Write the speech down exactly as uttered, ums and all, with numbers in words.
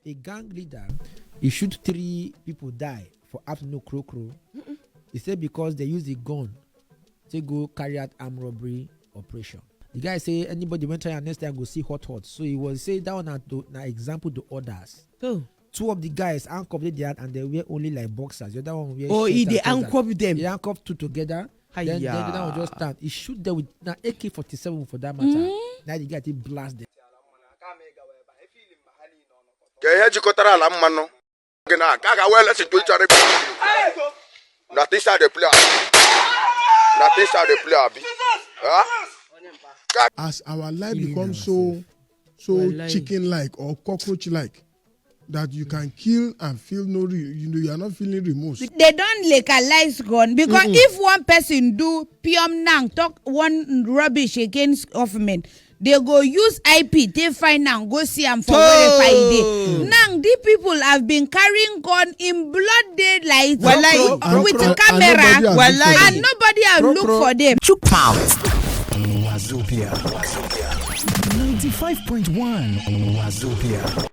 A gang leader, he shoot three people die for afternoon krokro. He said because they use the gun to go carry out armed robbery operation. The guy say anybody when try am next time go see hot hot. So he was say that one na to na example to others. Oh. Two of the guys handcuffed dey their hand and they wear only like boxers. The other one wear Oh, shirt he and dey trousers. handcuff them. He handcuffed two together. Then the other one just Hiya. stand. He shoot them with na A K forty-seven for that matter. Now the guy take blast them. Ka ihe jikọtara ala mmanụ gị na ka a ga wee lesi to each other. Na this side dey play abi. Na this side dey play abi. Huh? As our life Killing becomes so so Wallahi. chicken like or cockroach like that you can kill and feel no re- you know you are not feeling remorse. They don legalize gun because if one person do piom now talk one rubbish against government, they go use I P take find am go see am for wherever e dey. Now these people have been carrying gun in blood daylight Wallahi. And- with and- and camera nobody has looked for Wallahi. them. And nobody have looked for them. Chook mouth. Wazobia. ninety-five point one Wazobia.